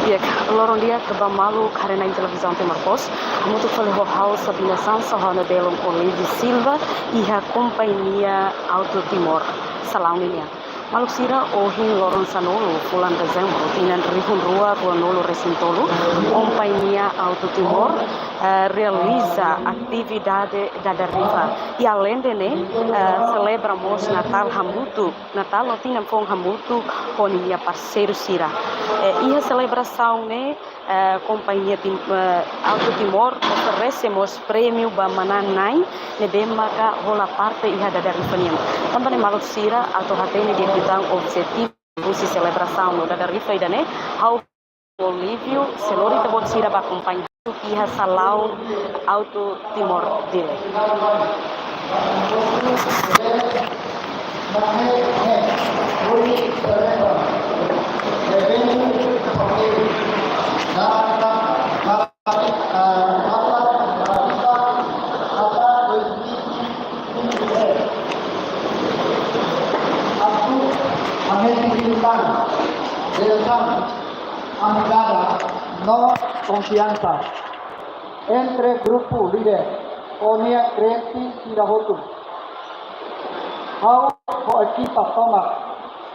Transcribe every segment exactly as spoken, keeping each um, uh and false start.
Di'ak, loron di'ak ba maluk haree-na'in Televizaun Timor Post. Hamutuk fali ho ha'u Sabina Sansa, ho ha'u-nia belun Olive Silva, iha kompañia Auto Timor. Salaun ninian. Maluk sira, ohin loron sanulu fulan Dezembru, tinan rihun rua ruanulu resin tolu, kompañia Auto Timor, eh, realiza atividade dada rifa. I aleinde ne'e, eh, selebra mós Natál hamutuk, Natál no tinan foun hamutuk ho ninia parseiru sira. Eh, iha selebrasaun ne'e, eh, kompañia Tim-, eh, Auto Timor oferese mós prémiu ba manán-na'in ne'ebé maka hola parte iha dada rifa nian. Tanba ne'e maluk sira atu hatene di'ak liután objetivu husi selebrasaun no dada rifa ida-ne'e, ha'u Olívio sei lori ita-boot sira ba akompaña iha salaun Auto Timor Dili. Amizade no konfiansa entre grupu líder ho nia kliente sira hotu. Ha'u ho ekipa tomak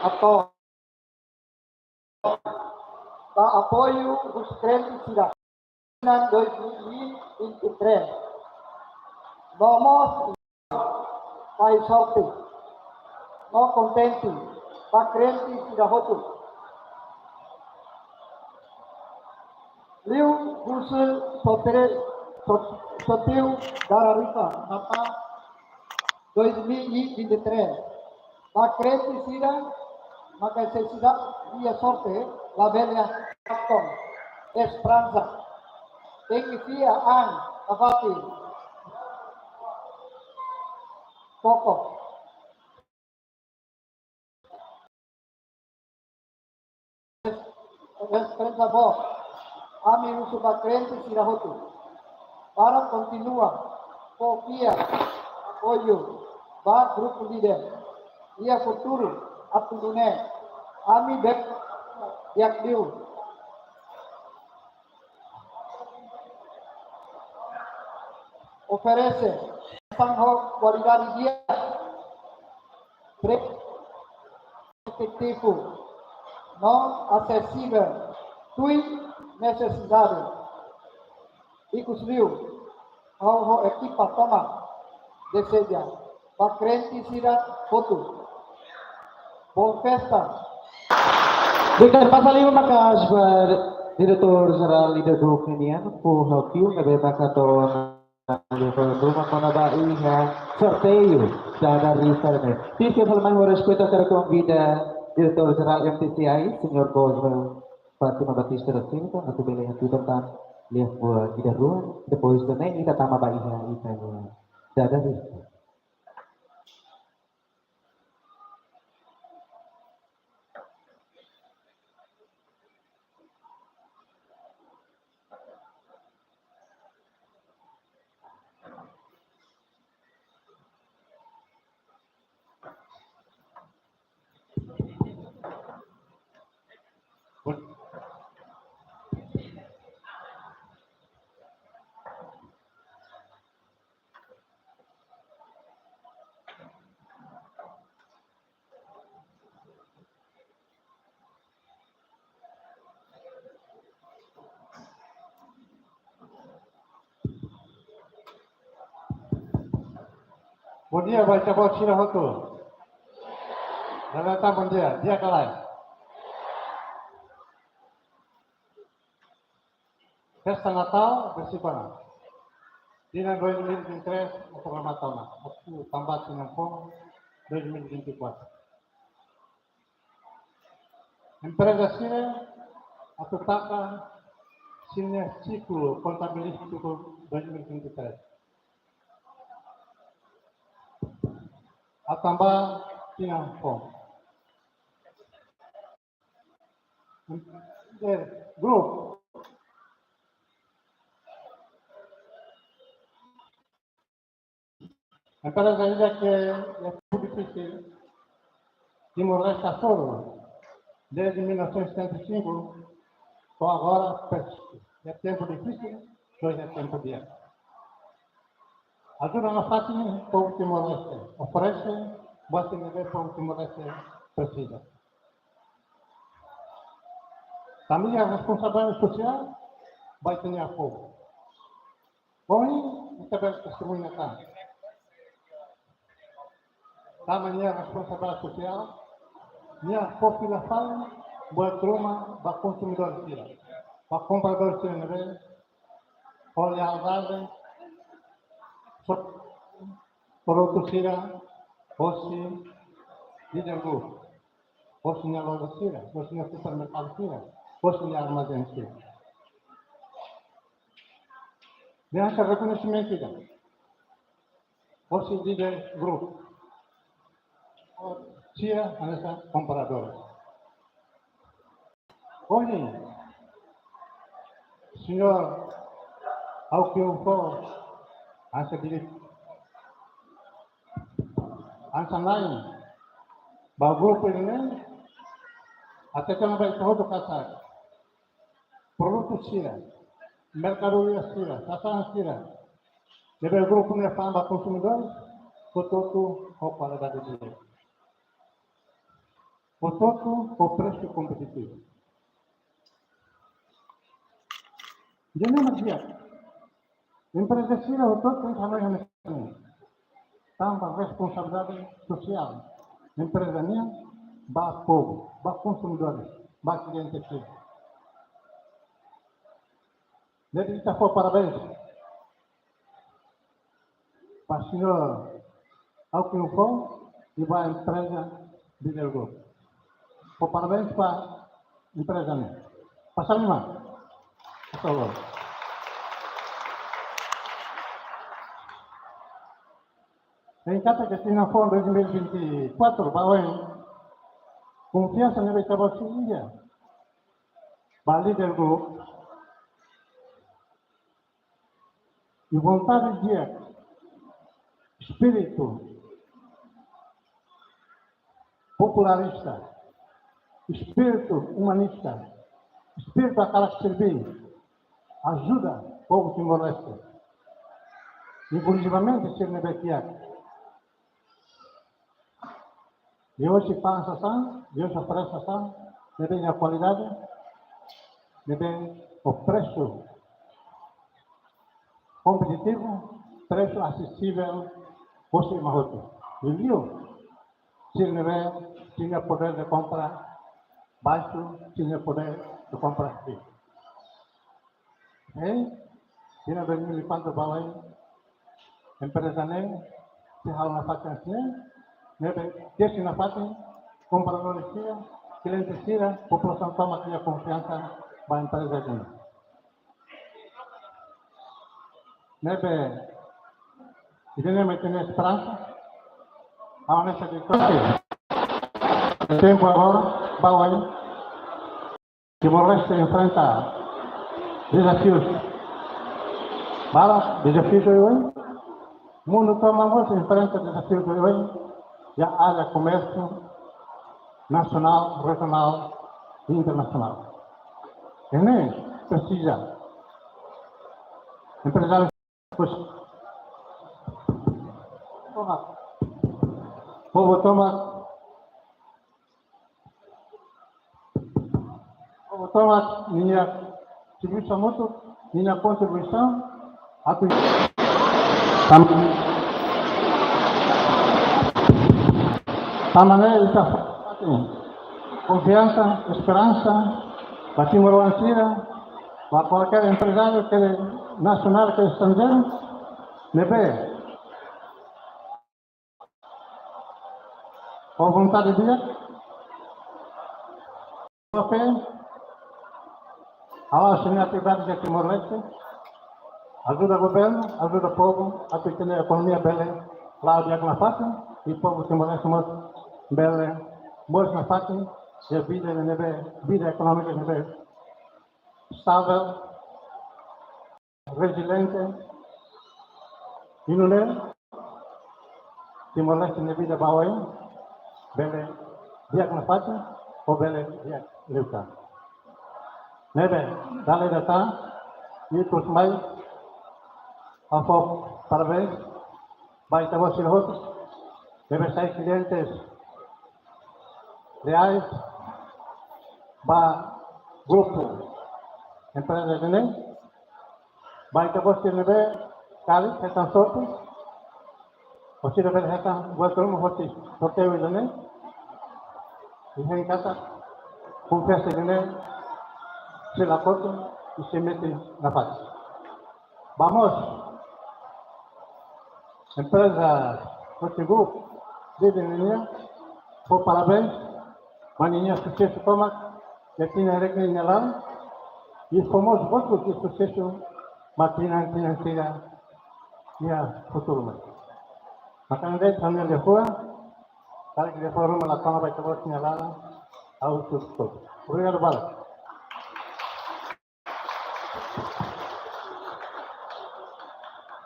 hato'o ba apoiu husi kliente sira tinan dois mil e vinte e três. No mós fó sorte no kontente ba kliente sira hotu. Liuhusi sorte-, sor-, sorteiu dada rifa Natál dois mil e vinte e três. Ba kliente sira maka sei sida iha sorte, labele haton esperansa. Tenke fiar an, nafatin, koko. Esperansa boot ami husu ba kliente sira hotu para kontinua fó fiar, apoiu ba grupu líder iha futuru atu nune'e ami bele di'ak liu oferese sasaun ho kualidade di'ak, presu efetivu no asesivel, tuir nesesidade. Ikusliu, ha'u ho ekipa tomak deseja ba kliente sira hotu boa festa. Di'ak, pasa liman maka'as ba Diretór Jerál Leader Group nian, fó ha'u kiu ne'ebé maka to'o ona liafuan ruma kona-ba iha sorteiu dada rifa ne'e. Tuir fali mai ho respeitu hakarak konvida Diretór Jerál M T C I, Señór Cosme Fátima Batista da Silva, atu bele hatutan tan liafuan ida rua, depois de ne'e ita tama ba iha ita-nia dada rifa. Bondia ba ita-boot sira hotu. Loreta, bondia. Di'ak ka lae? Festa Natál, besik ona. Tinan dois mil e vinte e três atu remata ona. Atu tanba tinan foun dois mil e vinte e quatro. Empreza sira atu taka sira-nia siklu kontabilístiku dois mil e vinte e três. Atu tanba tinan foun. Eh, grupu. Empreza ida ke é muito difícil. Timor-Leste afora, desde mil novecentos e setenta e cinco, To'o agora, pes-, iha tempu difisil, to'o iha tempu di'ak. Ajuda nafatin povu Timor-Leste, oferese buat sira ne'ebé povu Timor-Leste presiza. Tanba iha responsabilidade sosiál ba ita-nia povu. Ohin, ita bele testemuña katak tanba nia responsabilidade sosiál, nia fó fila fali buat ruma ba konsumidór sira, ba kompradór sira ne'ebé ho lealdade, so-, produtu sira hosi Líder Group, hosi nia loja sira, hosi nia supermerkadu sira, hosi nia armazén sira. Nia hetan rekoñesimentu ida hosi Líder Group, sira hanesan kompradór. Ohin, señór Auki Unfo, hanesan direk-, hanesan na'in ba grupu ida-ne'e, hateten ba ita hotu katak produtu sira, merkadoria sira, sasán sira ne'ebé grupu ne'e fa'an ba konsumidór, hotu-hotu ho kualidade di'ak, hotu-hotu ho presu kompetitivu. Ida-ne'e mak di'ak. Empreza sira hotu-hotu tenke hanoin hanesan ne'e. Tanba responsabilidade sosiál empreza nian ba povu, ba konsumidores, ba kliente sira. Ne'ebé ita fó parabéns ba señór Auki Unfo i ba empreza Líder Group. Fó parabéns ba empreza ne'e. Pasa liman. Por favor. Hein katak iha tinan foun dois mil e vinte e quatro ba oin, konfiansa ne'ebé ita-boot sira iha ba Líder Group, i vontade di'ak, espíritu popularista, espíritu umanista, espíritu hakarak serbí, ajuda povu Timor-Leste, inkluzivamente sira ne'ebé kiak. Liuhosi fa'an sasán, liuhosi oferese sasán ne'ebé iha kualidade, ne'ebé ho presu kompetitivu, presu asesivel hosi ema hotu. Liuliu sira ne'ebé sira-nia poder de compra baixu, sira-nia poder de compra frio. Eh, tinan dois mil e quatro ba oin, empreza ne'e sei halo nafatin hanesan ne'e, ne'ebé tesi nafatin, kompradór sira, kliente sira, populasaun tomak iha konfiansa ba empreza ne'e. Ne'ebé ida-ne'e mak ita-nia esperansa, ha'u hanesan diretór. Tempu agora ba oin, Timor-Leste enfrenta dezafius. Para dezafius oioin, mundu tomak mós enfrenta dezafius oioin iha área komérsiu nasionál, rejionál i internasionál. Ne'e presiza emprezáriu, povu tomak, povu tomak, povu tomak ninia servisu hamutuk, ninia kontribuisaun atu tam-, tanba ne'e ita konfiansa, esperansa ba timoroan sira, ba kualkér emprezáriu, ke nasionál, ke estranjeiru, ne'ebé ho vontade di'ak, ho fé, hala'o sira-nia atividade iha Timor-Leste, ajuda governu, ajuda povu, atu ita-nia ekonomia bele la'o di'ak nafatin, i povu Timor-Leste mós bele moris nafatin, iha vida ne'ebé, vida ekonómika ne'ebé estavel, reziliente, i nune'e Timor-Leste nia vida ba oin bele di'ak nafatin, ou bele di'ak liután. Ne'ebé, dala ida tan, ikus mai, ha'u fó parabéns ba ita-boot sira hotu, ne'ebé sai klientes reais ba grupu empreza ida-ne'e, ba ita-boot sira ne'ebé karik hetan sorte, ou sira bele hetan buat ruma hosi sorteiu ida-ne'e, i hein katak konfiansa ida-ne'e sei la kotu i sei metin nafatin. Ba mós, empreza hosi grupu, líder nian, fó parabéns, ba ninia susesu tomak iha tinan-resin-neen nia laran, i fó mós votu de susesu ba tinan-tinan sira iha futuru mai. Maka ne'e de'it ha'u-nia liafuan, karik liafuan ruma la tama ba ita-boot nia laran, ha'u tutup. Obrigadu barak.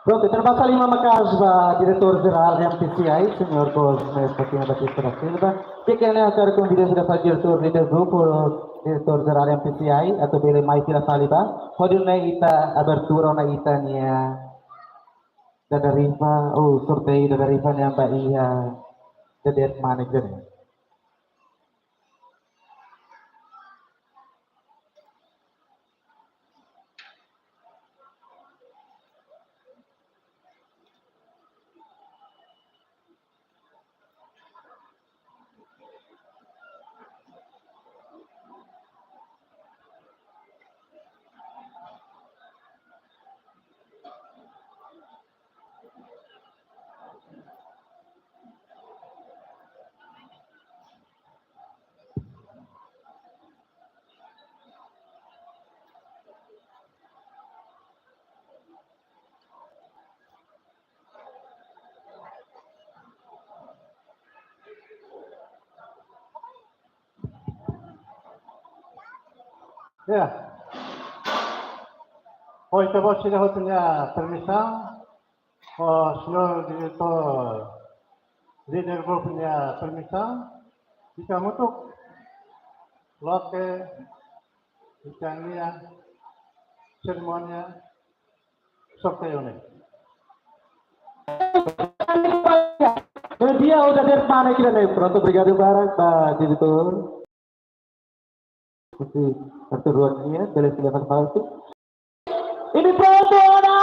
Prontu, ita basa liman maka'as ba Diretór Jerál M T C I, Señór Cosme Faustino Batista da Silva. Di'ak, ha'u hakarak konvida fila fali diretór líder grupu, Diretór Jerál M T C I, atu bele mai fila fali ba, hodi nune'e ita abertura ona ita-nia dada rifa, oh, sorteiu dada rifa nian ba iha Dadeer Manik ida-ne'e. Ya. Ho ita-boot sira hotu nia permisaun, ho señór diretór, líder grupu nia permisaun, ita hamutuk loke ita-nia serimónia sorteiu ne'e. Media udah dari mana kita nih? Prontu, obrigadu barak ba diretór. Oke, satu dua nia, bele silakan masuk. Ini prontu ona.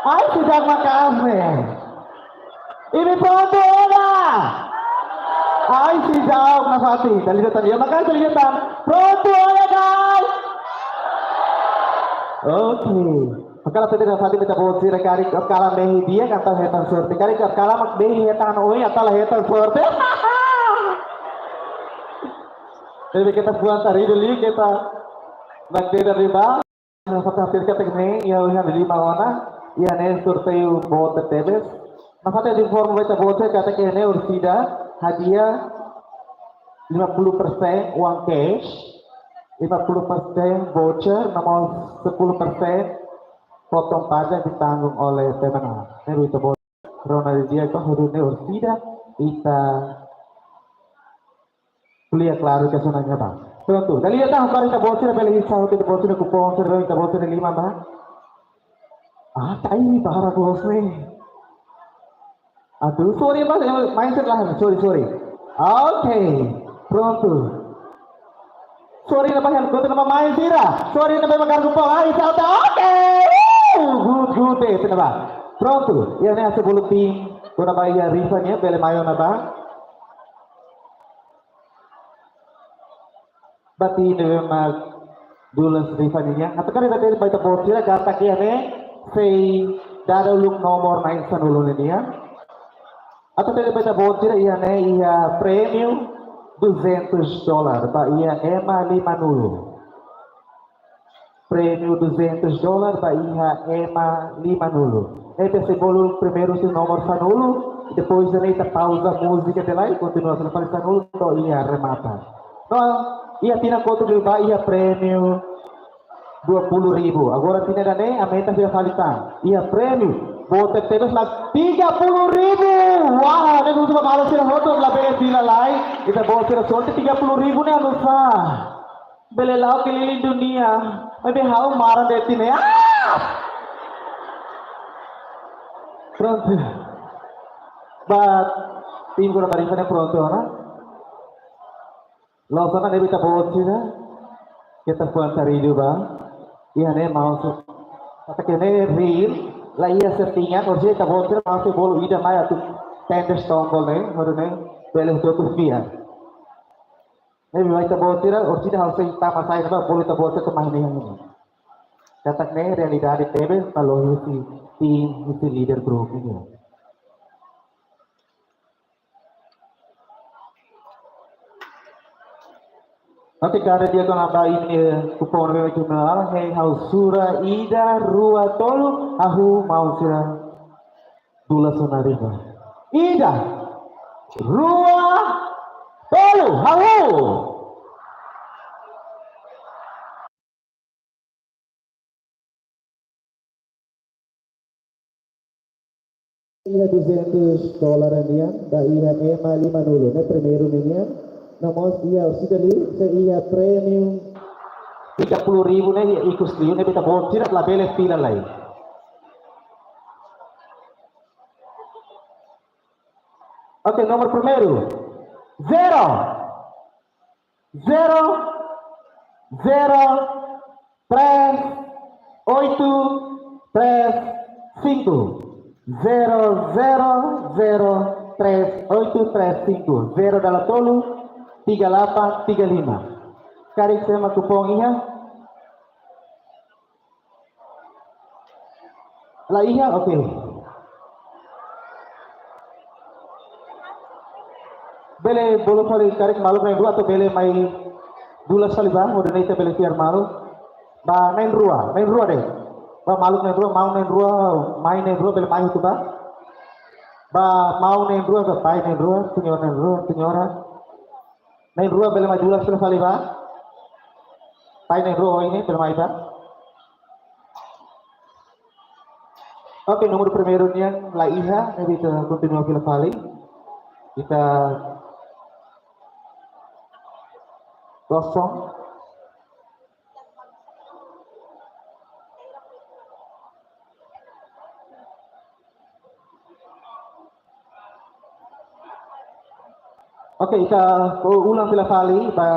Ai, sudah maka'as ne'e. Ini prontu ona. Ai, sudah maka'as. Tadi datang dia maka'as, tadi datang. Prontu ona, guys. Oke. Maka'as, tadi datang, tadi minta bocil karik, kalau mehi dia kata hetan sorte. Karik kalau mak mehi hetan oi, atau hetan sorte. Jadi kita buat tadi dulu, kita nak beda riba. Nafatin katak ne'e, iha, iha liman ona, iha ne'e sorteiu boot tebes. Nafatin informa ba ita-boot katak iha ne'e orsida hadiah lima puluh persen uang cash, lima puluh persen voucher, namun sepuluh persen potong pajak ditanggung oleh Kemenag. Ne'e ita-boot rona didi'ak, hodi nune'e orsida ita ko'alia klaru ke sana nya ba. Prontu, dala ida tan, para ita-boot sira bele hisap, ita-boot sira kupon, sira ita-boot sira liman ba. Ah, tai, para bos ni. Aduh, sorry ba, eh, main sira lah, sorry, sorry. Oke, prontu. Sorry, na ba, yang kau nama main sira. Sorry, na ba, makan kupon. Ah, hisap, oke. Uh, good, good, eh, tena ba. Prontu, iha ne'e sebelum tim, kau na ba iha rifa nian, bele mai ona ba. Ba tim ne'ebé mak dulas rifa nian. Atu karik ita ba ita-boot sira katak iha ne'e sei dada uluk nomor na'in sanulu ninian. Atu karik ba ita-boot sira iha ne'e iha prémiu duzentos dólar ba iha ema limanulu. Prémiu duzentos dólar ba iha ema limanulu. Ita sei bolu primeiru husi nomor sanulu, depois de ita pauza múzika tiha lai, kontinua fali sanulu, to'o iha remata. No, iha tinan kotuk liubá iha prémiu dua puluh ribu. Agora tinan ida-ne'e, aumenta fila fali tan. Iha prémiu, boot tebes mak tiga puluh ribu. Wah, ne'e untuk malu sira hotu, la bele fila lai. Ita-boot sira sorte tiga puluh ribu ne'e anu sá. Bele la'o keliling dunia, maibé ha'u maran de'it ne'e. Ah! Prontu. Ba tim Kota Tarifa ne'e prontu ona. Loos ona ne'ebé ita-boot sira. Keta fuan taridu ba. Iha ne'e maun sira. Katak ne'e real, la iha settingan, orsida ita-boot sira maun sira bolu ida mai atu tendes tombol ne'e, hodi nune'e bele hotu fiar. Ne'ebé ita-boot sira, orsida ha'u sei tama sai ba bolu ita-boot sira tama ne'e. Katak ne'e realidade tebes, kalau husi tim, husi líder grupu ne'e. Oke, kada dia kona ba imi kupon be cuma hei ha'u sura ida, rua, tolu, hahú maun sira dulas ona riba. Ida, rua, tolu, hahú. Iha duzentus dolar nian, ba iha ema limanulu, ne'e primeiru nian, no mós iha orsida liu, sei iha prémiu tiga puluh ribu ne'e, iha ikus liu, ne'e ita-boot sira labele fila lai. Oke, nomor primeiru, zero. Zero, zero, três, oito, três, cinco. Zero, zero, zero, três, oito, três, cinco. Zero dala tolu, tiga delapan, tiga lima. Karik ema kupon iha? La iha, oke. Bele bolu fali karik maluk na'in-rua atu bele mai dulas fali ba, hodi nune'e ita bele fiar malu. Ba na'in-rua, na'in-rua de'it. Ba maluk na'in-rua, maun na'in-rua, mai na'in-rua bele mai hotu ba. Ba maun na'in-rua, ba pai na'in-rua, señór na'in-rua, señora. Na'in-rua bele mai dulas fila fali ba. Pai na'in-rua oin ne'e bele mai ba. Oke, nomor primeiru nian la iha, ne'ebé ita kontinua fila fali. Ita kosong. Oke, ita ulang fila fali, ba,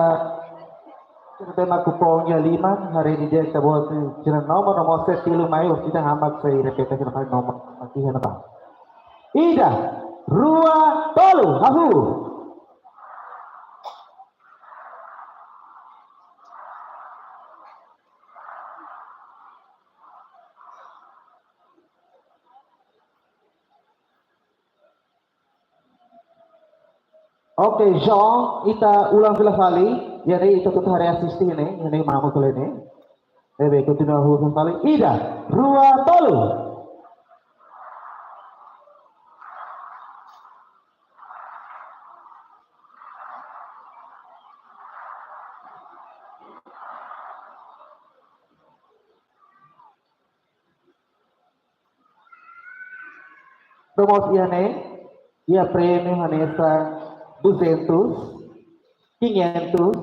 tema kupon iha liman, haree didi'ak ita-boot sira nomor, nomor setilu mai, orsida hamak sei repete fila fali nomor, mati hena ba. Ida, rua, tolu, hahú. Oke, João, ita ulang fila fali. Iha ne'e ita tutu haree asiste ne'e, iha ne'e maun kolega ne'e. Ne'ebé kontinua hahú fila fali. Ida, rua, tolu. Nomor iha ne'e, iha prémiu hanesan duzentus, quinhentos,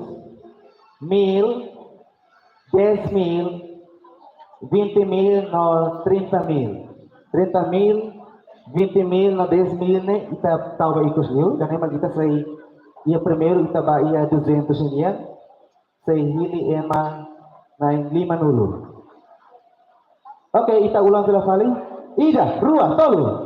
mil, dez mil, vinte mil no trinta mil. Trinta mil, vinte mil no dez mil ne'e ita tau ba ikus liu, dan memang ita sei iha primeiru ita ba iha duzentus nian, sei hili ema na'in-limanulu. Oke, ita ulang fila fali. Ida, rua, tolu.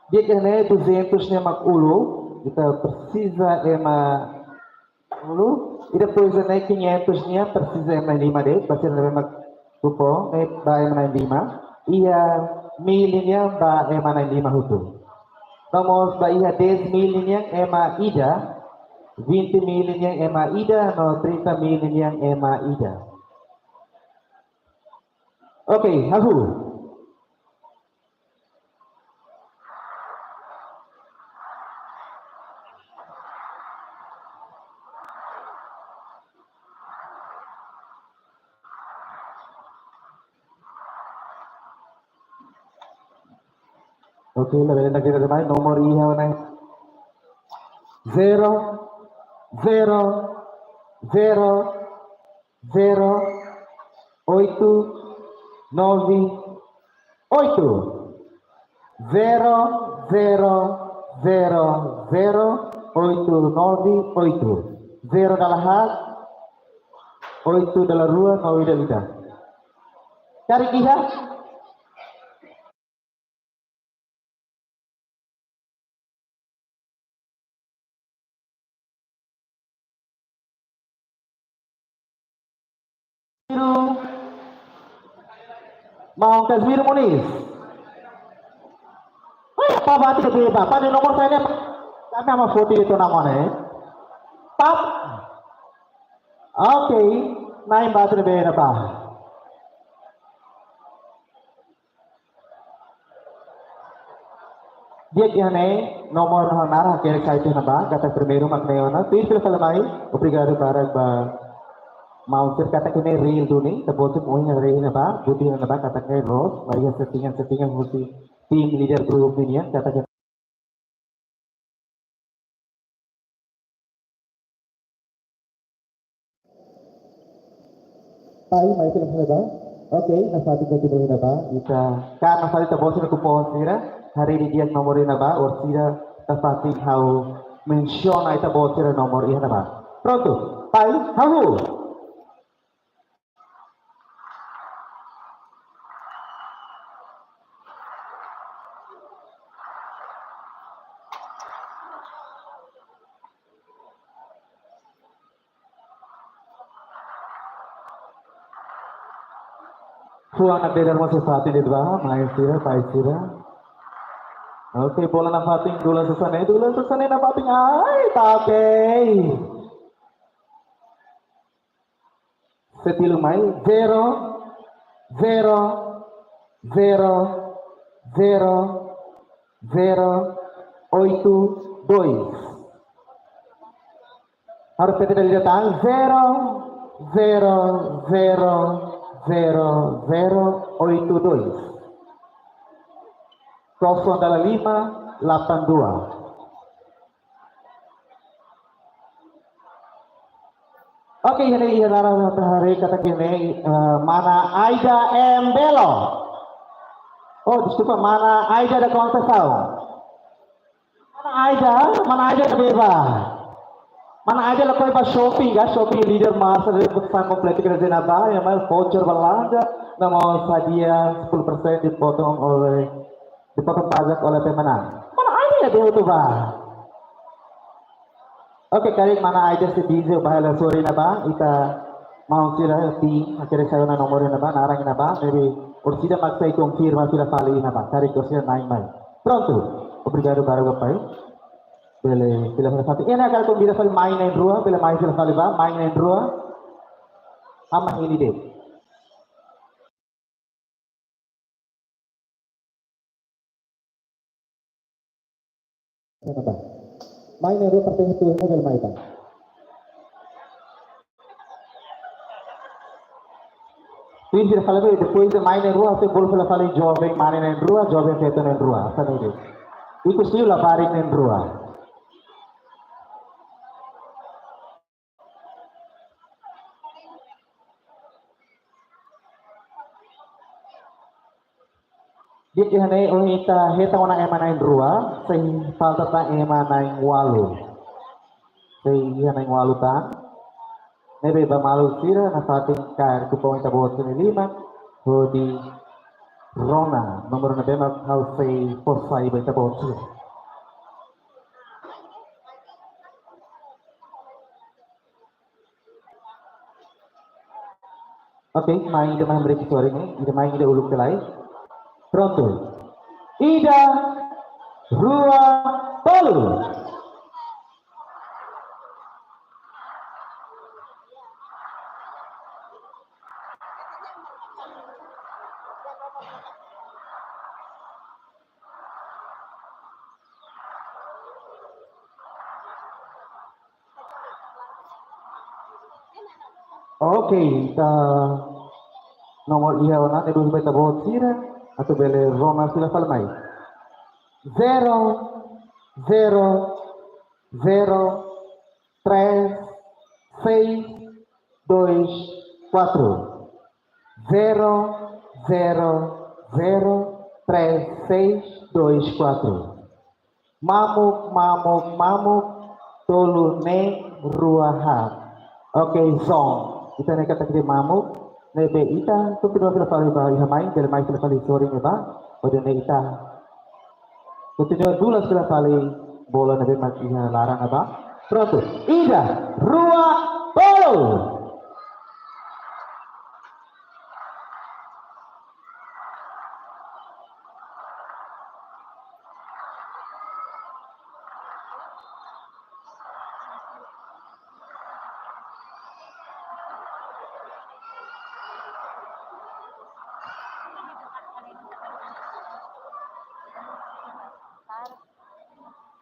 Di'ak, iha ne'e duzentus ne'e mak uluk, ita presiza ema uluk, i depois iha ne'e quinhentos nian presiza ema lima de'it, bainhira ne'e mak kupon, ne'e ba ema na'in-lima, iha mil nian ba ema na'in-lima hotu. No mós ba iha dez mil nian ema ida, vinte mil nian ema ida, no trinta mil nian ema ida. Oke, hahú. Oke, labele ita kira mai nomor iha ne'e. Zero, zero, zero, zero, oito, nove, oito. Zero, zero, zero, zero, oito, nove, oito. Zero dala haat, oito dala rua, nove dala ida. Karik iha? Maun Casimiro Moniz. Weh, pá bati ke dia, pá. Pá, nomor saida ne'e, pá. Kami ama foti itu namanya, eh. Pá. Oke, na'in bá atu bele, pá. Di'ak, iha ne'e nomor ha'u hakarak sai tiha ona ba, katak primeiru mak ne'e ona, tuir fila fali mai, obrigadu barak ba maun sira katak ne'e reál duni, ita-boot sira ohin haree ona ba, buti ona ba, katak ne'e loos, Maria settingan, settingan husi tim leader grupu nian, katak Pai, mai fila fali ba. Oke, nafatin kontinua ona ba. Ita, karena fali ita-boot sira-nia kupon sira, haree didi'ak nomor iha ne'ebá, orsida nafatin ha'u mensiona ita-boot sira-nia nomor iha ne'ebá. Prontu, pai, hahú. Fuan na beda mós nafatin de'it ba, mai sira, pai sira. Oke, bola nafatin, dulan sasán ne'e, dulan sasán ne'e nafatin, ai, tá ok. Setilun mai, zero, zero, zero, zero, zero, oito, dois. Harus P T dari datang, zero, zero, zero, zero, zero, oito, dois. Kosong dala lima, delapan dua. Oke, iha ne'e, iha ne'e, haree katak iha ne'e, eh, mana Aida M Belo. Oh, deskulpa, mana Aida da Conceição. Mana Aida, mana Aida da Beba. Mana Aida lakohi ba shopping, ka, shopping leader masa dari pesan komplit kira zena ba, yang mana voucher belanja, namun hadiah sepuluh persen dipotong oleh, dipotong pajak oleh pemenang. Mana Aida ya dia itu ba. Oke, karik mana Aida sei dize ba hela sore ne'ebá, ita maun sira ti, akhirnya saya na nomor ne'ebá, naran ne'ebá, jadi orsida mak sei konfirma fila fali ne'ebá, karik orsida na'in mai. Prontu, obrigadu barak ba pai. Bele, bele fila fali. Iha ne'e hakarak konvida fali mai na'in-rua, bele mai fila fali ba, mai na'in-rua. Ama ini deh. Sana ba. Mai na'in-rua pertanyaan tuh, ini mai ba. Ini fila fali, depois de mai na'in-rua, ita bolu fila fali joven mane na'in-rua, joven feto na'in-rua. Sana ini. Ikus liu labarik na'in-rua. Di'ak, iha ne'e ohin ita hetan ona ema na'in-rua, sei falta tan ema na'in-ualu. Sei iha na'in-ualu tan. Ne'ebé ba maluk sira nafatin kaer kupon ita-boot sira-nia liman, hodi rona nomor ne'ebé mak ha'u sei fó sai ba ita-boot sira. Oke, mai ida mai mereka suara ini, ida mai ida uluk kelai. Prontu. Ida, rua, tolu. Oke, ita nomor iha ona, ne'ebé ita-boot sira, atu bele rona fila fali mai. zero zero zero três seis dois quatro. Zero zero zero três seis dois quatro. Mamuk, mamuk, mamuk, tolu neen rua haat. Oke, zon. Ita-nia katak ne'e mamuk, ne'ebé ita kontinua fila fali ba iha mai, bele mai fila fali sorin ne'ebá, hodi nune'e ita kontinua dulas fila fali bola ne'ebé mak iha laran ne'ebá. Prontu, ida, rua, tolu.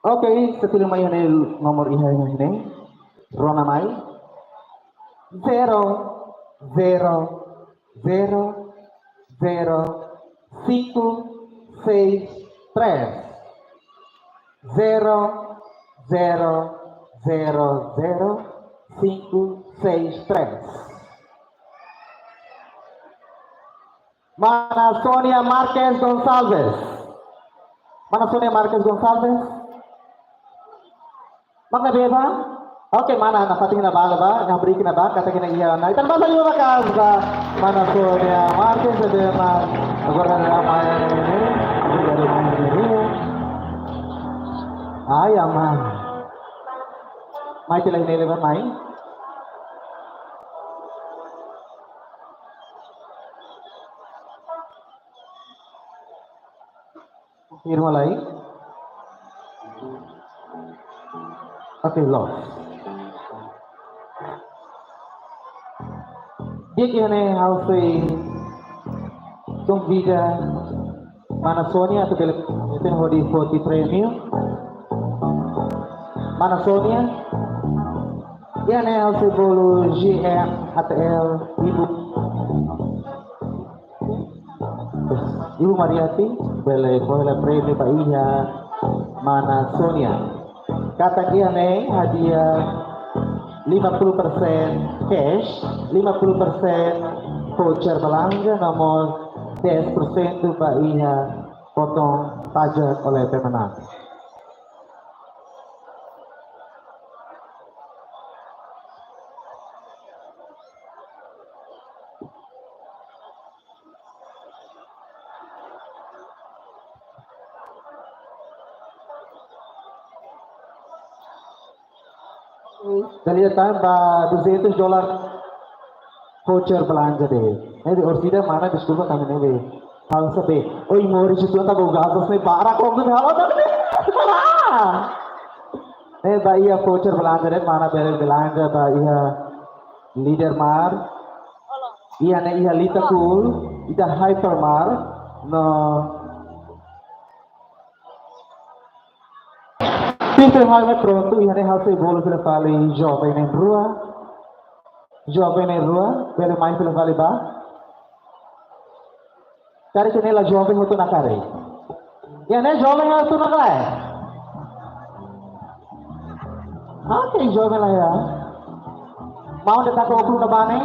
Oke, se fila mai iha ne'e nomor iha ne'e. Rona mai. Zero, zero, zero, zero, cinco, seis, três. Zero, zero, zero, zero, cinco, seis, três. Mana Sonia Marques Gonçalves. Mana Sonia Marques Gonçalves. Mana beba? Oke, mana nafatin iha ne'ebá, ne'ebá, iha break iha ne'ebá, katak iha ne'e iha, nah, ita basa liu maka'as ba mana Sonia Marques, beba, agora ada apa ya ini? Ada apa ya ini? Ai, aman. Mai tela ini lebar mai. Konfirma lai. Oke, loos. Di'ak, iha ne'e ha'u sei konvida mana Sonia atu bele atu hodi foti prémiu. Mana Sonia. Iha ne'e ha'u sei bolu G M A T L ibu. Ibu Mariati, bele fó hela prémiu ba iha mana Sonia. Katak iha ne'e hadiah lima puluh persen cash, lima puluh persen voucher belanja, no mós dez por cento ba iha potong pajak oleh pemenang. Dala ida tan ba duzentos dolar voucher belanja de'it. Ne'ebé orsida mana, deskulpa, kami ne'ebé. Halo sabe. Oi, mori situ anta bau gatos ne'e barak kok tu halo tak ne'e. Ne'e ba iha voucher belanja de'it, mana bele belanja ba iha Leader Mart. Iha ne'e iha Lita Cool, ita Hypermart, no Pintu mai prontu, iha ne'e ha'u sei bolu fila fali joven na'in rua. Joven na'in rua, bele mai fila fali ba. Karik ne'e la joven hotu ona karik. Iha ne'e joven hotu ona karik. Oke, joven la iha. Maun de'it taka ókulu ne'ebá ne'e.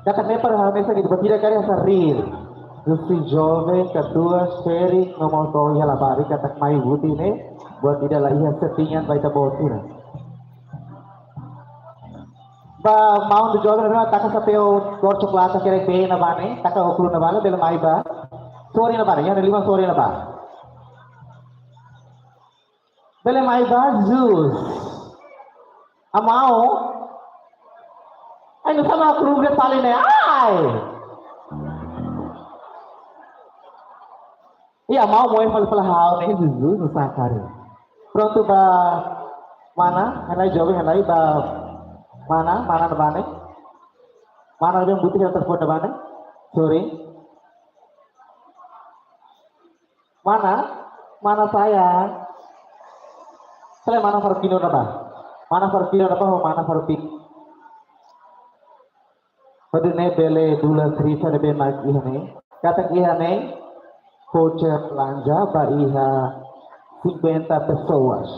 Katak ne'e para hanesan ida, buat ida karik asa real. Husi joven, katuas, ferik, no mós to'o iha labarik katak mai buti ne'e, buat ida la iha settingan ba ita-boot sira. Ba maun de'it joven ne'e taka xapeu kór coklata, karik bee ne'ebá ne'e, taka ókulu ne'ebá ne'e, bele mai ba. Sorin ne'ebá ne'e, iha ne'e liman sorin ne'ebá. Bele mai ba Zeus. Amau. Ai, nusá mak rubia tali ne'e. Ai. Iha amau moe fali fali ha'u ne'e, Zeus, nusá karik. Prontu ba mana, halai joven, halai ba mana, mana ne'ebá ne'e. Mana ne'ebé buti hela telefone ne'ebá ne'e. Sorry. Mana? Mana sayang? Selain mana Farpino ne'ebá? Mana Farpino ne'ebá, oh, mana Farpino? Hodi nune'e bele dulas rifa ne'ebé mak iha ne'e. Katak iha ne'e voucher lanja ba iha cinquenta pessoas.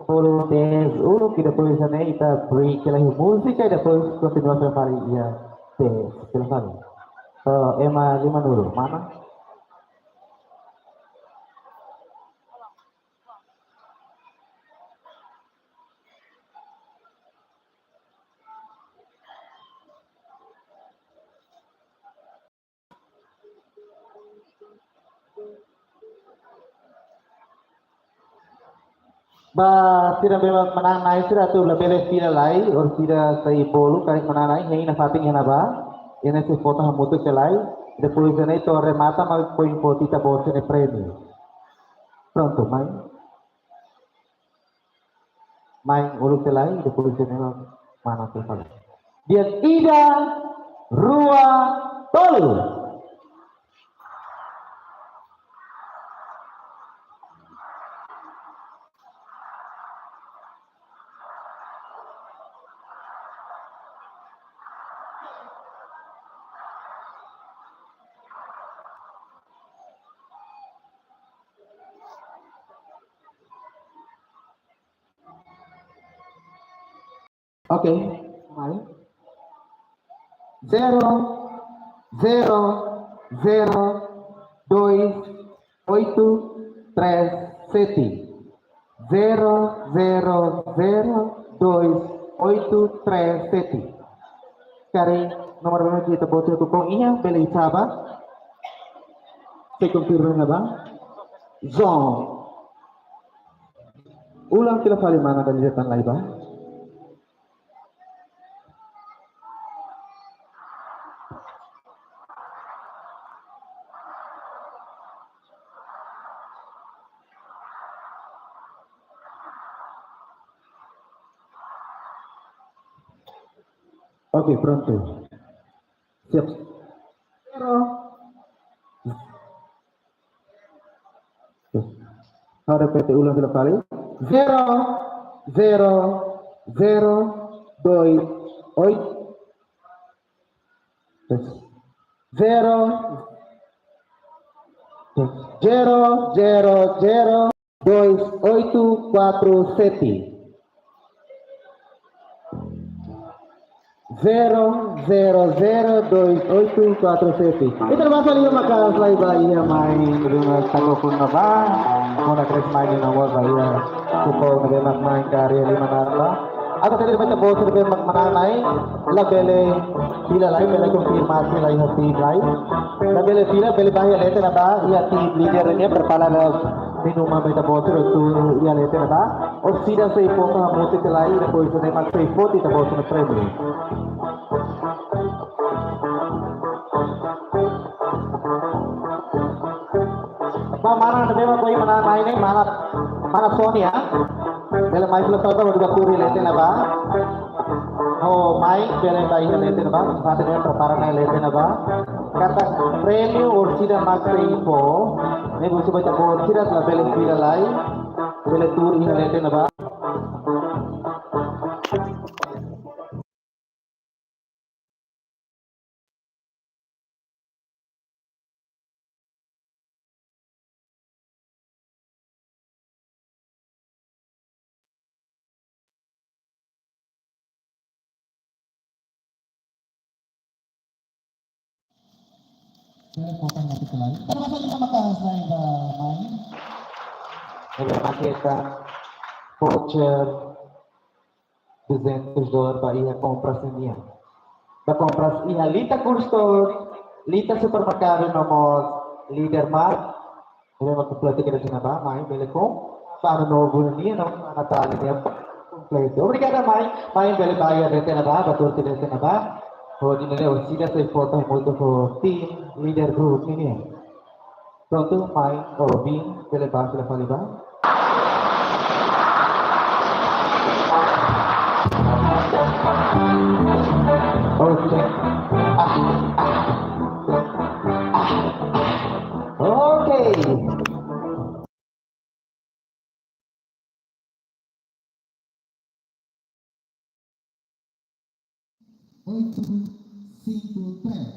Bolu dez uluk, i depois iha ne'e ita break lai múzika, i depois kontinua fali iha dez, fali. So, ema lima uluk, mana? Ba sira ne'ebé manán-na'in sira atu labele fila lai, orsida sai bolu karik manán-na'in, hein nafatin iha ne'ebá, iha ne'e sei foto hamutuk lai, depois iha ne'e to'o remata mak foin foti ita-boot sira-nia prémiu. Prontu, mai. Mai uluk lai, depois iha ne'e mana sei fali. Di'ak, ida, rua, tolu. Oke, mai. Zero, zero, zero, dois, oito, três, sete. Zero, zero, zero, dois, oito, três, sete. Karik nomor berapa kita butuh tukang inya, bele ita ba. Saya konfirmasi, Bang. Zong. Ulang fila fali mana dari datang lagi, Bang. Oke, prontu. Siap. Zero. Ha'u repete ulang fila fali. Zero, zero, zero, dois, oito. Zero, zero, zero, zero, dois, oito, quatro, sete. Zero, zero, zero, dois, oito, quatro, sete. Ita basa liu maka'as lai ba iha mai ruma takokun ne'ebá. Mona kres mai nia nomor ba iha kuko ne'ebé mak mai karik lima nara ba. Atu tadi baca bos ne'ebé mak manán-na'in, labele fila lai, bele konfirmasi lai iha tim lai. Labele fila, bele ba iha leten ne'ebá, iha tim leader nian prepara la minuman ba ita-boot sira atu iha leten ne'ebá. Orsida sei foto hamutuk lai, depois ne'e mak sei foti ita-boot sira-nia prémiu. Ba mana ne'ebé mak foin manán-na'in ne'e, mana, mana Sonia. Bele mai fila fali ba, hodi ba kuri leten ne'ebá. Ho mai, bele ba iha leten ne'ebá, atu bele prepara ona leten ne'ebá. Katak prémiu orsida mak sei fó, ne'e husu ba ita-boot sira labele fila lai, bele tuur iha leten ne'ebá. Saya potong nanti ke lain. Terima kasih sama Kak Hasnain, Kak Mai. Terima kasih, Kak. Voucher duzentos dólar ba iha kompras nian. Ba kompras iha Lita Cool Store, Lita Supermerkadu no mós Leader Mart. Bele mak kompletu iha leten ne'ebá, mai bele kompra ba Ano Novu nian, no Natal nian kompletu. Obrigadu, mai, mai bele ba iha leten ne'ebá, ba tuur iha leten ne'ebá. Hodi nune'e orsida sei foto hamutuk ho tim Leader Group nian. Prontu, mai, oh, bin, bele ba, bele fali ba. Oke. Ah, ah. Ah, ah. Oke. Oito cinco três.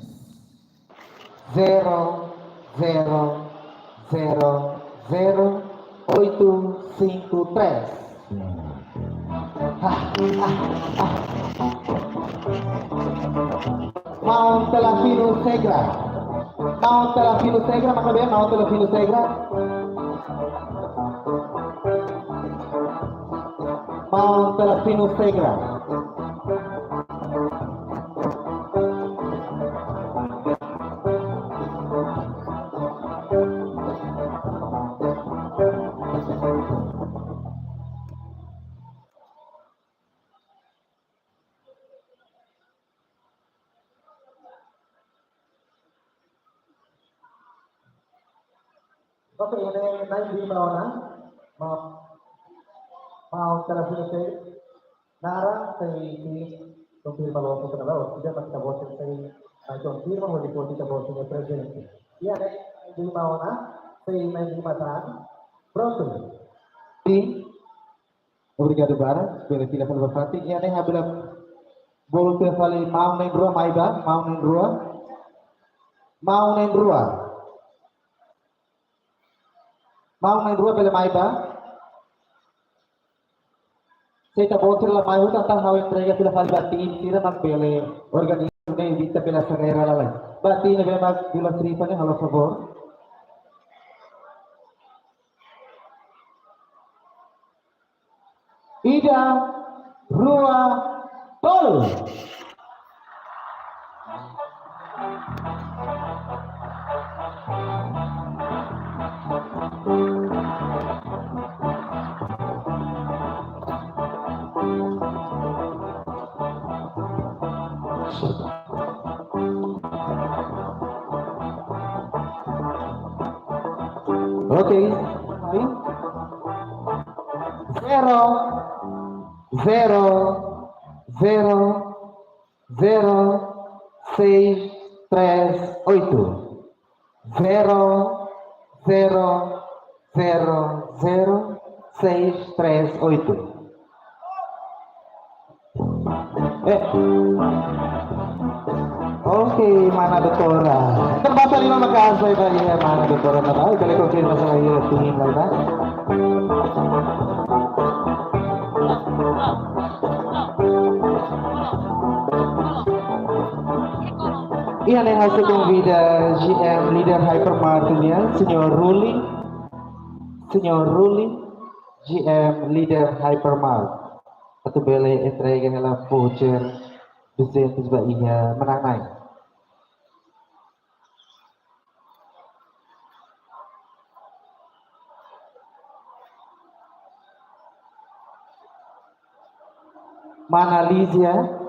Zero, zero, zero, zero, oito cinco três. Ah, ah, ah. Maun Telafino Segra. Maun Telafino Segra, mana be, Maun Telafino Segra. Maun Telafino Segra. Oke, iha ne'e na'in-lima ona. Maun, maun Telafino Segra. Naran sei konfirma loos ona ba, o tidak, mas ita-boot sei mai konfirma, hodi ita-boot sei prezente. Iha ne'e na'in-lima ona, sei na'in-lima tan. Prontu. Tim. Obrigadu barak, bele fila fali ba fatin. Iha ne'e ha'u bele bolu fila fali maun na'in-rua mai ba, maun na'in-rua. Maun na'in-rua. Maun na'in-rua bele mai ba. Se ita-boot sira la mai hotu, entaun ha'u entrega fila fali ba tim sira mak bele organiza ne'e, ita bele aselera lalais. Ba tim ne'ebé mak Vila Srifa ne'e, halo favór. Ida, rua, tolu. Oke. Zero, zero, zero, zero, seis, três, oito. Zero, zero, zero, zero, seis, três, oito. Eh. Oke, mana doutora. Entaun basa liman maka'as ba iha mana doutora, mana ba? Bele konfirma sira iha tim ne'ebá. Iha ne'e ha'u sei konvida G M Leader Hypermart nian, Señór Ruli. Señór Ruli, G M Leader Hypermart. Atu bele entrega hela voucher duzentos ba iha manán-na'in. Mana Lízia.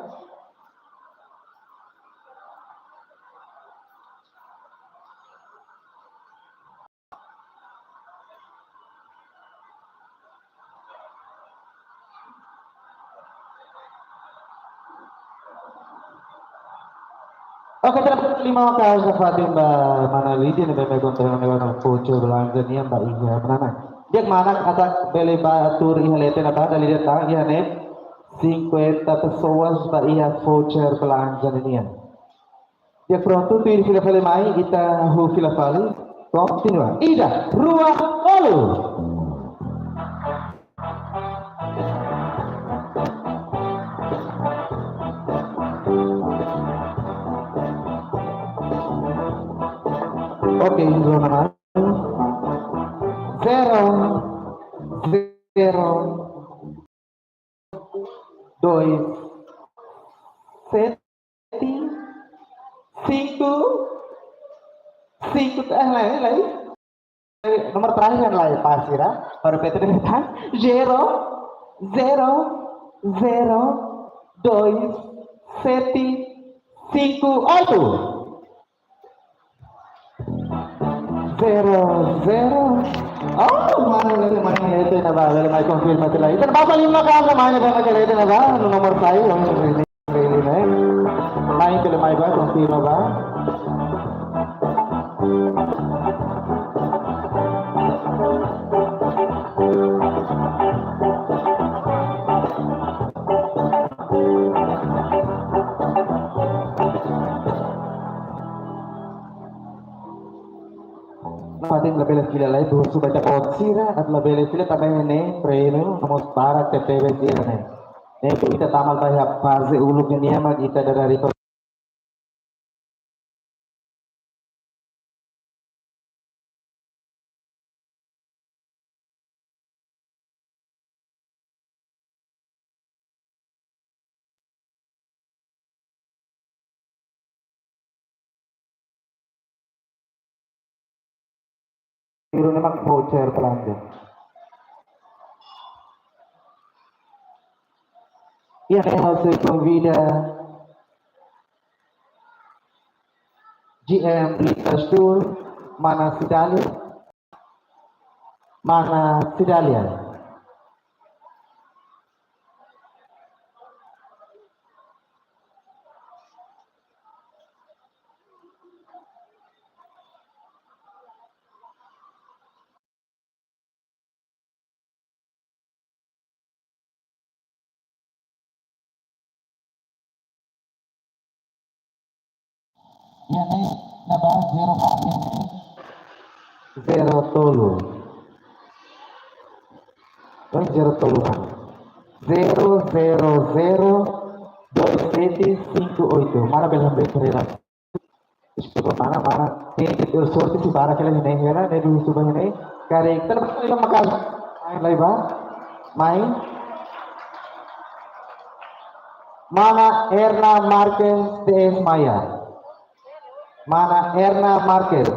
Oke, terima kasih, maka'as ba fatin ba mana Lídia, ne'ebé mai kontra ne'e voucher belanja nian ba iha manán-na'in. Di'ak, mana ita bele bá tuur iha leten ne'ebá, dala ida tan iha ne'e cinquenta pessoas ba iha voucher belanja nian. Di'ak, prontu, tuir fila fali mai, ita hahú fila fali. Kontinua. Ida, rua, tolu. Oke, zona mana? Zero, zero, dois, sete, cinco, cinco, eh, lae, lae. Nomor terakhir kan lae, pas sira. Baru Peter datang. Zero, zero, zero, dois, sete, cinco, oito. Zero, zero. Oh, mana leten, mana leten ne'ebá, bele mai konfirma tiha lai. Entaun basa liman maka'as ba mana leten ne'ebá, nomor sai, oh, ini, ini, eh. Mai, bele mai bá, konfirma bá. Fila lai, husu ba ita-boot sira, atu labele fila tanba ne'e prémiu, nomós para T P B sira ne'e. Ne'e ita tama ba iha faze uluk nian mak ita dada riko. Númeru ne'e mak voucher belanja. Iha ne'e ha'u sei konvida G M Liquor Store, Mana Cidália. Mana Cidália. Iha ne'e, ne'ebá zero, zero tolu. Oi, zero tolu. Zero zero zero dois sete cinco oito. Mana bele hamriik fali. Deskulpa, mana, mana. Ne'e, sorte sei barak hela ne'e, hela ne'e, husu ba ne'e. Karik, ita-boot sira maka'as. Mai, lai ba. Mai. Mana Erna Marques de Maia. Mana Erna Marques.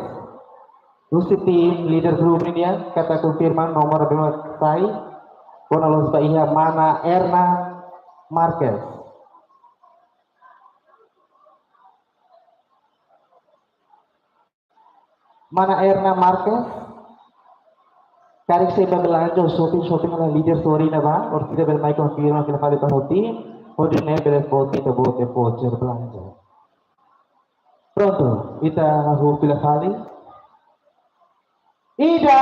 Husi tim leader grupu nian, katak konfirma nomor ne'ebé mak sai. Kona loos ba iha Mana Erna Marques. Mana Erna Marques, karik sei bá belanja shopping, shopping ona leader sira ne'ebá, orsida bele mai konfirma fila fali ba ho tim, hodi nune'e bele foti ita-boot voucher belanja. Prontu, ita hahú fila fali. Ida,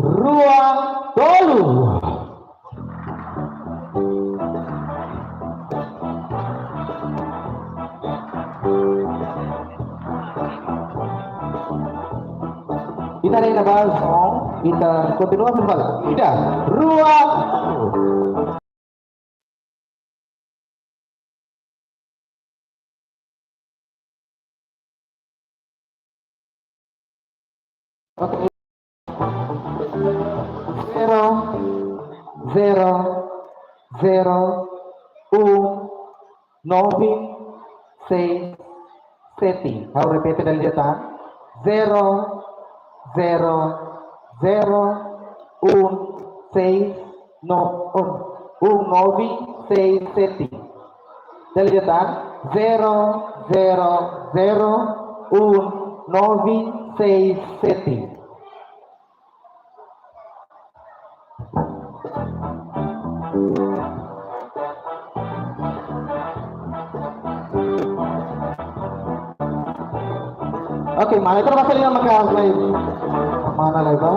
rua, tolu. Ita haree iha bawah, ita kontinua fila fali. Ida, rua, tolu. Oke. Zero, zero, zero, um, nove, seis, sete. Ha'u repete dala ida tan. Zero, zero, zero, um, seis, no, um, um, nove, seis, sete. Dala ida tan. Zero, zero, zero, um, nove, seis, sete. Oke, mana ita-boot sira maka'as lai. Mana lai ba?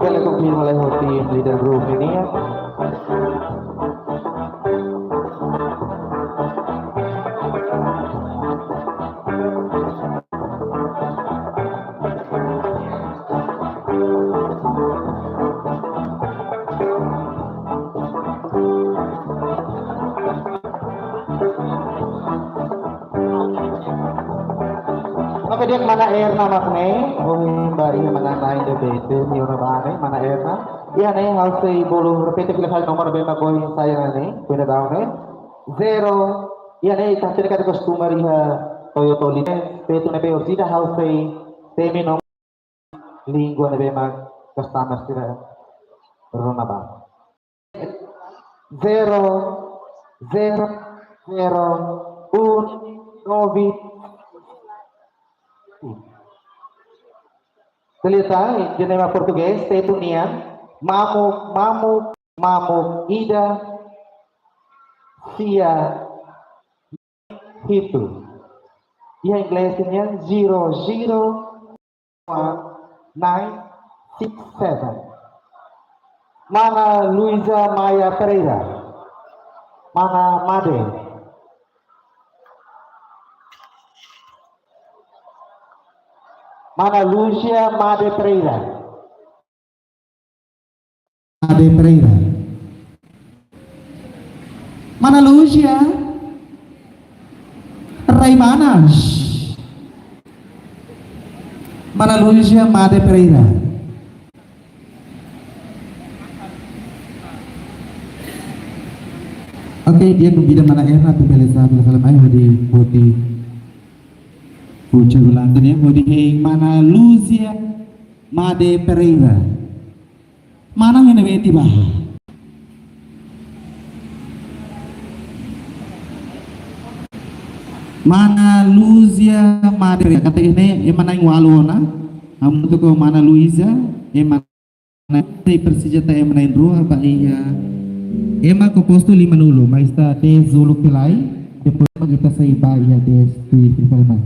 Bele konfirma lai ho tim leader grupu nian. Oke, di'ak, mana Erna mak ne'e? Oh, ba iha mana nai de bete, mi ona ba ne'e, mana Erna? Iha ne'e, ha'u sei bolu repete fila fali nomor ne'ebé mak ohin sai ne'e, beda daun ne'e. Zero, iha ne'e, ita hatene katak kostume iha Toyota Lite, feto ne'ebé orsida ha'u sei temi nomor língua ne'ebé mak customer sira rona ba. Zero, zero, zero, um, nove. Dala ida tan, iha ne'ebá portugés, feto nian, mamuk, mamuk, mamuk, ida, sia, hitu. Iha inglés nian, zero, zero, one nine six seven. Mana Luisa Maia Pereira. Mana Made. Mana Lúcia Made Pereira. Made Pereira. Mana Lúcia. Rai Manas. Mana Lúcia Made Pereira. Oke, di'ak, konvida mana Erna atu bele sa, bele fala mai hodi, hodi. Kucu ulang tu ni, hodi hein mana Lúcia Made Pereira. Mana ne'e beti ba. Mana Lúcia Made Pereira. Katak ne'e, ema na'in-ualu ona. Hamutuk ho mana Luísa, ema na'in-rua, presiza tau ema na'in-rua ba iha. Ema kompostu lima-nulu, mas ita dez uluk fila fali, depois ita sai ba iha dez tuir fali mai.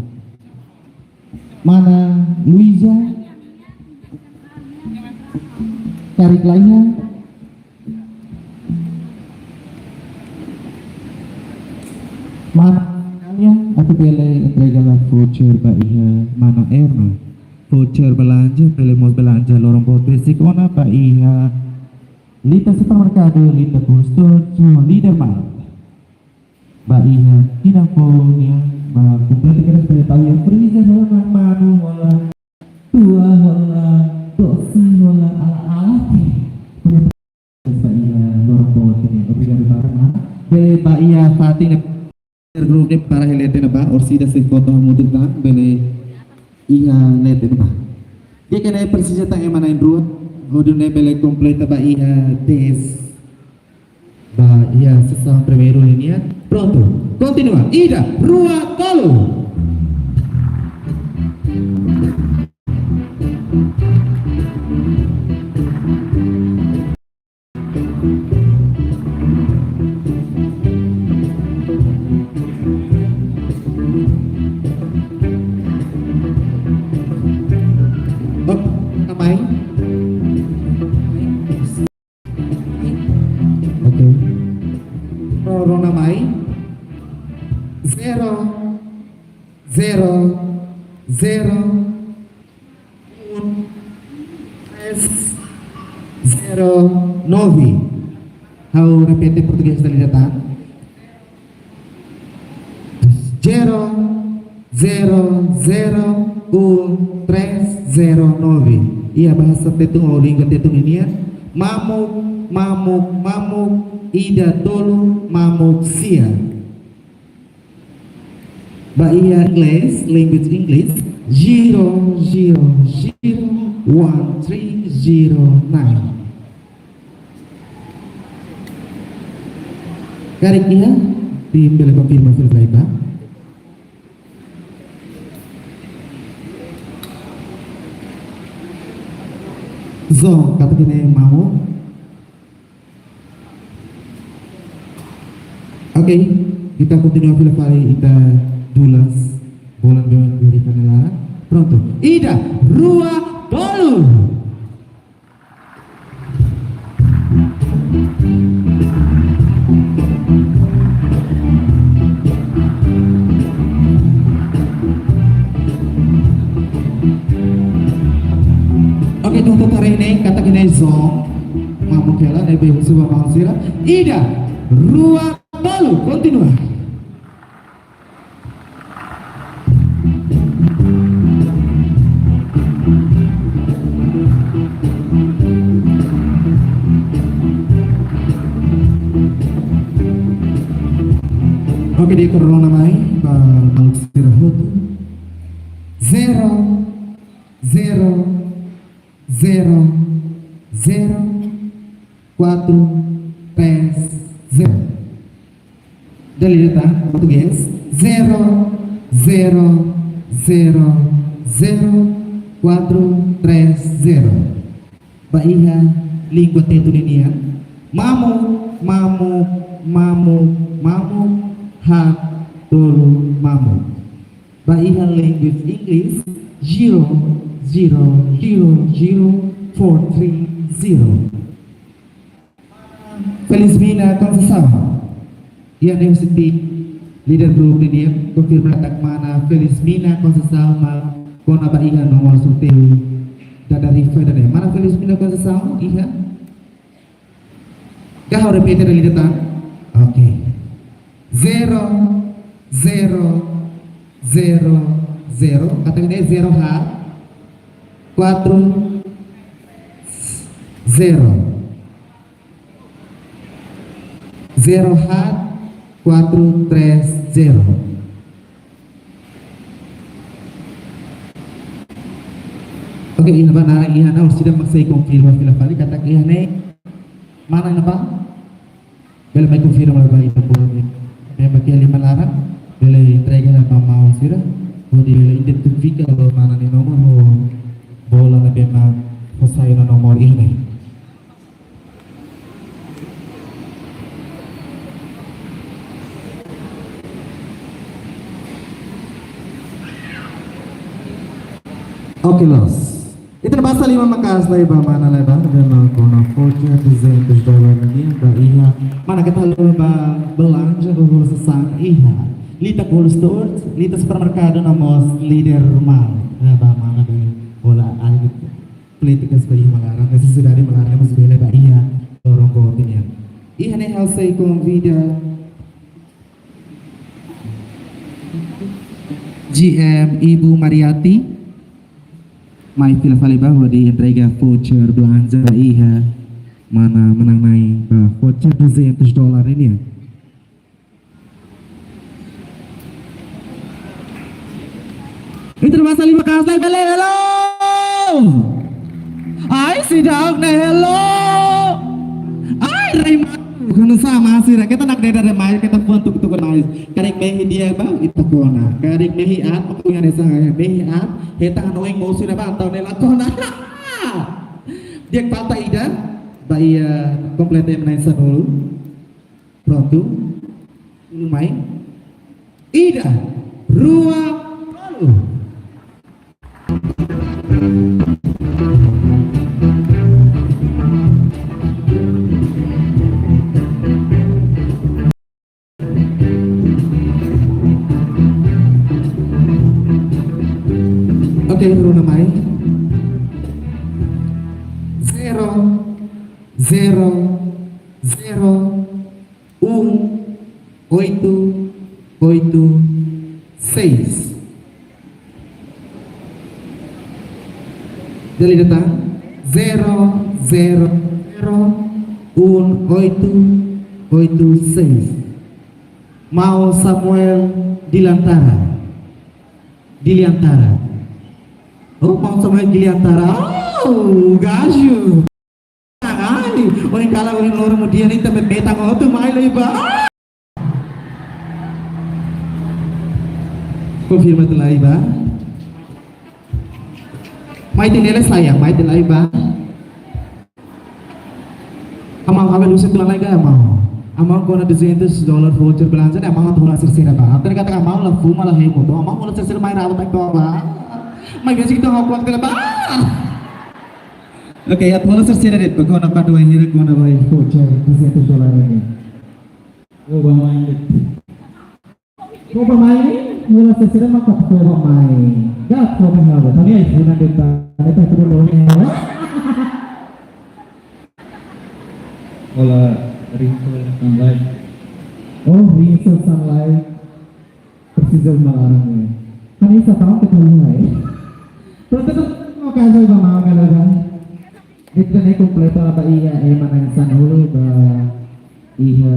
Mana Luísa, karik laiha. Mana, atu bele entrega lai voucher ba iha mana Erna. Voucher belanja, bele mós belanja loron boot besik ona ba iha Lita Supermerkadu, Lita Cold Store, no Leader Mart. Ba iha ina ko nia, ba kompleta kedas bele tau iha freezer hola, manu hola, tua hola, dosi hola, ala-ala. Ba iha loron boot ne'e. Obrigadu barak, mana. Bele ba iha fatin grupu ne'e para hela tiha ona ba, orsida sei foto hamutuk tan, bele iha leten ba. Di'ak, ne'e presiza tau ema na'in-rua, hodi nune'e bele kompleta ba iha dez. Ba iha sesaun primeiru nian. Prontu, kontinua. Ida, rua, tolu. Oh, namai. Oke. Rona mai. Zero, zero, zero, un, tres, zero, nove. Ha'u repete portugés dala ida tan. Zero, zero, zero, un, tres, zero, nove. Iha bahasa Tetun ou língua Tetun ninian, mamuk, mamuk, mamuk, ida tolu, mamuk sia. Ba iha English, language English, zero, zero, zero, one, three, zero, nine. Karik iha, tim bele konfirma fila fali ba. Zong, katak ne'e mamuk. Oke, ita kontinua fila fali, ita dulas bolan dua ribu dua puluh delapan. Prontu. Ida, rua, tolu. Oke, ita haree ne'e, katak ne'e zong. Mamuk hela, ne'ebé husu ba maun sira. Ida, rua, tolu, kontinua. Oke, di'ak, rona mai ba maluk sira hotu. Zero, zero, zero, zero, quatro, três, zero. Dala ida tan, portugés, zero, zero, zero, zero, quatro, três, zero. Ba iha língua Tetun ninian, mamuk, mamuk, mamuk, mamuk, haat tolu mamuk. Ba iha language English, zero, zero, zero, zero, four, three, zero. Felizmina Conceição. Iha ne'e husi líder grupu ninian, konfirma katak mana Felizmina Conceição mak kona-ba iha nomor sorteiu dada rifa ida-ne'e. Mana Felizmina Conceição, iha? Ka ha'u repete dala ida tan? Oke. Zero, zero, zero, zero. Katak ne'e zero haat, kuatru, zero. Zero haat, kuatru três zero. Oke, iha-ne'ebá naran iha ona, orsida mak sei konfirma fila fali katak iha ne'e. Mana iha-ne'ebá? Bele mai konfirma ba iha bolu. Ne'ebé iha lima laran, bele entrega ba maun sira, hodi bele identifika ho mana nia nomor, ho bola ne'ebé mak fó sai ona nomor iha ne'e. Oke, loos. Ita basa lima maka'as lai ba mana lai ba, ne'ebé mak kona voucher duzentos dólar nian ba iha. Mana keta haluha ba belanja ho hola sasán iha Lita Cold Storage, Lita Supermerkado no mós Leader Mart. Ne'ebé mana be hola algo polítikas ba iha ema laran, nesesidade ema laran, mós bele ba iha loron boot nian. Iha ne'e ha'u sei konvida G M Ibu Mariati mai fila fali ba hodi entrega voucher belanja ba iha mana manán-na'in ba voucher duzentos dólar nian. Ita basa lima maka'as lai, bele, hello. Ai, seidauk ne'e, hello. Ai, rai malu. Kuandu sama sira, keta nakdedar demais, keta fuan tuku-tuku demais. Karik mehi di'ak ba, ita kona. Karik mehi aat, mak iha ne'e sá, mehi aat, hetan hanoin mosu ne'ebá, entaun ne'e la kona. Di'ak, falta ida, ba iha kompleta ema na'in sanulu. Prontu. Uluk mai. Ida, rua, tolu. Oke, rona mai. Zero, zero, zero, um, oito, oito, seis. Dala ida tan, zero, zero, zero, um, oito, oito, seis. Maun Samuel Dilantara. Diliantara. Oh, maun Samuel Diliantara. Oh, gajo. Ai, ohin kalan, ohin loron, kemudian ita mete tangan tu mai lai ba. Konfirma tiha lai ba. Mai tiha ne'e lai, sayang, mai tiha lai ba. Amau, amau, lusa tu lai ga, amau. Amau kona duzentos dólar voucher belanja, amau tu hola sira-sira ba. Apa kata amau la fuma la hemu, tu amau hola sira-sira mai raba mai toba. Mai gaji kita hok waktu ba. Oke, ya, hola sira-sira de'it, kona kadu hira kona ba voucher duzentos dólar nian. Oh, ba mai. Ko ba mai, hola sira-sira maka ko ba mai. Ga ko ba haba, kami ai funa de'it, ne'e tu lo ne. Hola, Rinso Sunlight. Oh, Rinso Sunlight. Presiza uma laran ne'e. Kami sa tahu kita mulai. Terus, terus, mau kasih ba mau kalau ba. Ita ne'e kompleta ba iha ema na'in sanulu ba iha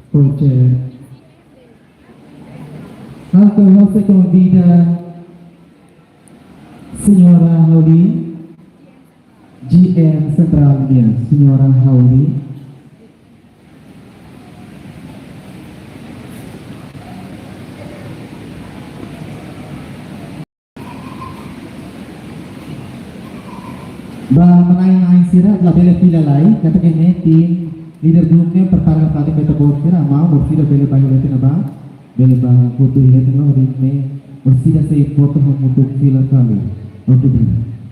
voucher. Ha'u sei konvida Señora Hauli, G M Central nian, Señora Hauli. Ba manán-na'in sira labele fila lai, katak ne'e tim líder grupu ne'e prepara fali meta boot sira, amau, orsida bele ba iha leten ne'ebá, bele ba hotu iha leten ne'ebá, hodi ne'e orsida sei foto hamutuk fila fali. Oke,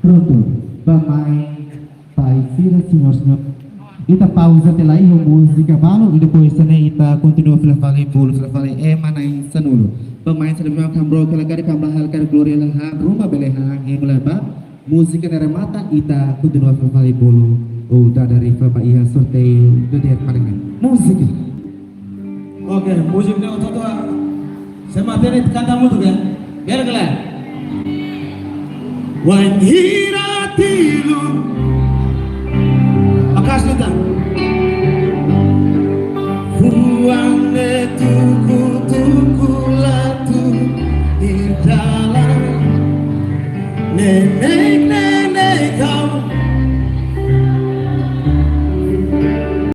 prontu. Ba mai, pai sira, señór, señór. Ita pauza tiha lai ho múzika balu, i depois ne'e ita kontinua fila fali, bolu fila fali, ema na'in sa Mulu. Pemain sira ne'ebé mak hamrook hela karik, hamlaha hela karik, Gloria la han, Ruma bele han, hemu lai ba. Múzika ne'e remata, ita kontinua fali bolu. Ou dada rifa ba iha sorteiu dadeer paling. Múzika. Oke, múzika ne'e ototo. Sira matenek kanta hamutuk, ya. Bele kala. Wainhira tilun. Maka'as liután.